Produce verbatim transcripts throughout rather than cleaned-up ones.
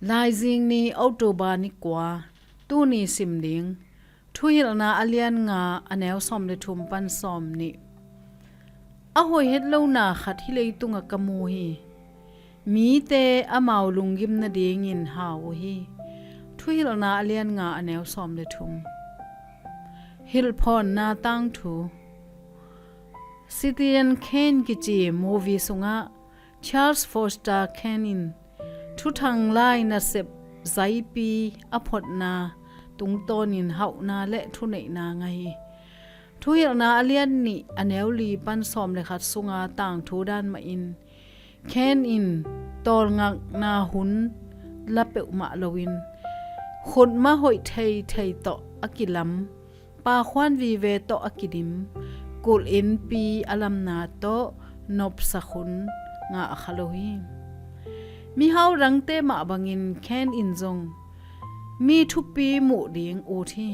Laizing ni, October ni kua. Tuni sim ding Thuhilhna a lian nga, a neu sawm le thum pan sawm nih. A hoih het lo na khat hih leitungah ka mu hi. Mite amau lunggim nadingin hau uh hi. Thuhilhna a lian nga, a neu sawm le thum. Hilhphawnna tangthu. Citizen Kane kici movie sungah Charles Foster Kane in thuthang lai nasep zaipi a photna tungtawnin hauhna le thuneihna ngah hi. Thuhilhna a lian nih, a neu li pan sawm le khat sunga tangthu dan mahin, Kane in tawlngakna hun la peuhmah loin, khutma hoih theithei tawh a kilam, pakhuan vive tawh a kidim, kulh innpi a lamna tawh nopsak hun ngah kha lo hi. Mihau dangte mah bangin Kane in zong mi thupi muh ding ut hi.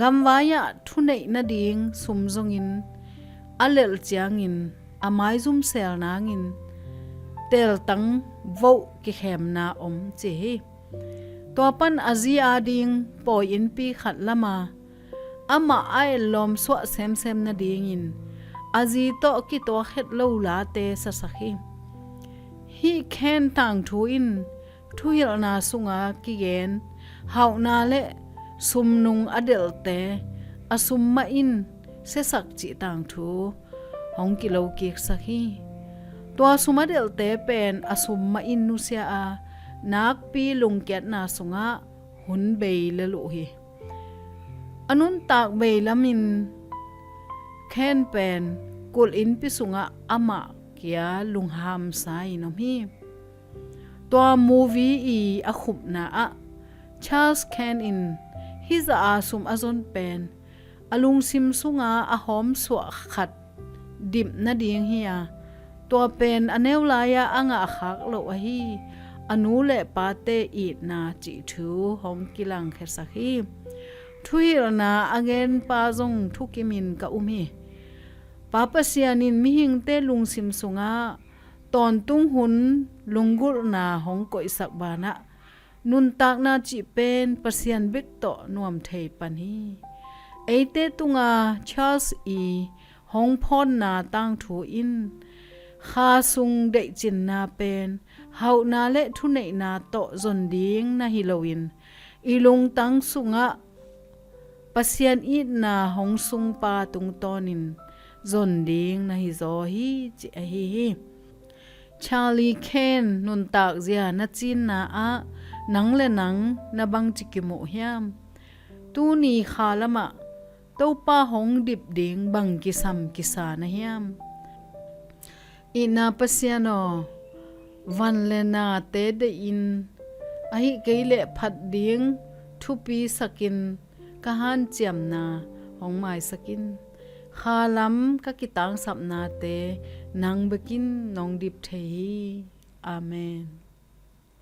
Gamvai-ah thuneih nading sum zongin a lelh ciangin a maizum sel nangin teltang voh kikhemna om ci hi. Tua pan a zi ading pawi innpi khat lama amah a etlawm suah semsem nadingin a zi tawh kituak het lo late sasak hi. Hih Kane tangthu in thuhilhna sunga kigen hauhna le sumnung a delhte a sum mah in siasak cih tangthu hong kilokiksak hi. Tua sum a delhte pen a sum mah in nusia a, nakpi lungkiatna sungah hun bei lel uh hi. A nuntak bei lamin Kane pen kulh innpi sungah amah kia lunghamsa in om hi. Tua movie i a khupna ah Charles Kane in hih zah a sum a zon pen a lungsim sunga a hawmsuah khat dip nading hi a, tua pen a neu lai-ah a ngahkhak loh ahi a nu le pate itna cih thu hong kilangkhiasak hi. Thuhilhna a genpa zong thukimin ka um hi. Pa Pasian in mihingte lungsim sungah tawntung hun lunggulhna hong koihsak banah nuntakna cih pen Pasian bek tawh nuam thei pan hi. Eite tunga Charles i hong phawnna tangthu in kha sung deihcinna pen hauhna le thuneihna tawh zon ding na hi loin i lungtang sungah Pasian itna hong sungpa tungtawnin zon ding na hizaw hi cih ahi hi. Charlie Kane nuntakzia na cinna ah nang le nang na bangci kimuh hiam? Tuni kha lamah Topa hong dip ding bang kisam kisa na hiam? Itna Pasian aw, van le nate deihin, ahih kei leh phat ding thupisakin ka hanciamna hong maisak in. Khalam ka kitangsapnate nang bekin nong dip thei hi. Amen.